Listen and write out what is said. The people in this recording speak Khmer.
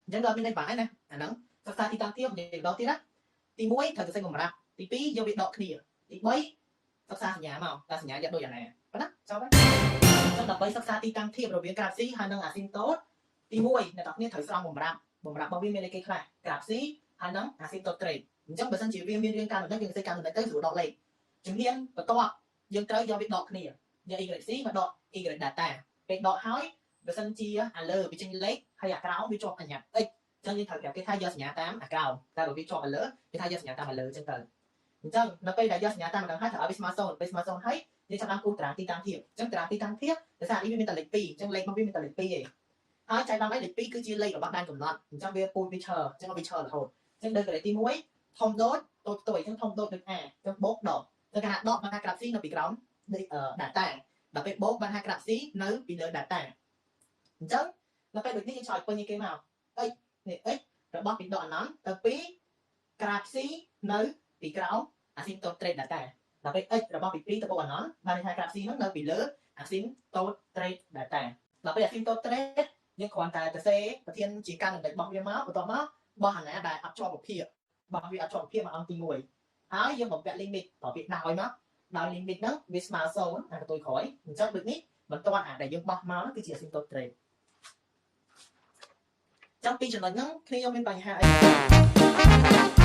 អញ្ចឹងដល់មានន័យបាក់ណាអាហ្នឹងសិក្សាទីតាំងធៀបនិយាយម្ដងទៀតណាទី1ត្រូវសរសេរកម្រាស់ទី2យកវាដកគ្នាទី3សិក្សាសញ្ញាមកតើសញ្ញាយកដូចអាណាប៉ុណ្ណាចប់ហើយអញ្ចឹងដើម្បីសិក្សាទីតាំងធៀបរវាងក្រាប C ហើយនិងអាស៊ីមតូតទី1អ្នកទាំងគ្នាត្រូវស្រង់បំរាប់បំរាប់របស់វាមានអីគេខ្លះក្រាប C ហើយនិងអាស៊ីមតូតត្រេតអញ្ចឹងបើសិនជាវាមានរឿងការបណ្ដឹងយើងសរសេរការបណ្ដឹងទៅស្រួលដកលេខជំហានបន្ទាប់យើងត្រូវយកវាដកគ្នាយក YC មកដក Y delta ពេលដកហើយបើសិនជាអាលើវាចេញលេខហើយអាក្រោមវាជាប់អញ្ញត្តិ x អញ្ចឹងយើងត្រូវប្រាប់គេថាយកសញ្ញាតាមអាក្រោមតែបើវាជាប់អាលើគេថាយកសញ្ញាតាមអាលើអញ្ចឹងទៅអញ្ចឹងនៅពេលដែលយកសញ្ញាតាមអានឹងហើយត្រូវឲ្យវាស្មើ0ពេលស្មើ0ហើយយើងចាប់ដើមគូសតារាងទីតាំងធៀបអញ្ចឹងតារាងទីតាំងធៀបដោយសារនេះវាមានតែលេខ2អញ្ចឹងលេខរបស់វាមានតែលេខ2ឯងហើយចែកដល់អីលេខ2គឺជាលេខរបស់ដែនកំណត់អញ្ចឹងវាពូជវាឈរអញ្ចឹងវាឈររហូតអញ្ចឹងដូចកលេខទី1ធំដូចតូចផ្ទុយអញ្ចឹងធំដូចដូច a អញ្ចឹងបូកដកទៅគេថាដកបានថាក្រាប C នៅពីក្រោម delta ដល់ពេលបូកបានថាក្រាប C នៅពីលើ delta អញ្ចឹងនៅពេលដូចនេះយើងឆ្លើយពេញគេមក x នេះ x របស់ពីដកអនន្តទៅ2ក្រាប C នៅពីក្រោមអាស៊ីមតូតត្រេត delta ដល់ពេល x របស់ពី2ទៅបូកអនន្តបានន័យថាក្រាប C ហ្នឹងនៅពីលើអាស៊ីមតូតត្រេត delta ដល់ពេលអាស៊ីមតូតត្រេតយើងគ្រាន់តែទៅសេប្រធានជាការនិរបស់វាមកបន្ទាប់មកបោះអាណាដែលអត់ជាប់វិភាគបោះវាអត់ជាប់វិភាគមកអង្គទី1ហើយយើងបំពាក់ limit ប្រពាក្យដោយមកដោយ limit ហ្នឹងវាស្មើ0អាកន្ទុយក្រោយអញ្ចឹងដូចនេះបន្ទាត់អាដែលយើងបោះមកហ្នឹងគឺជា asymptote ត្រេតចាំពីចំណុចហ្នឹងគ្នាយើងមានបញ្ហាអី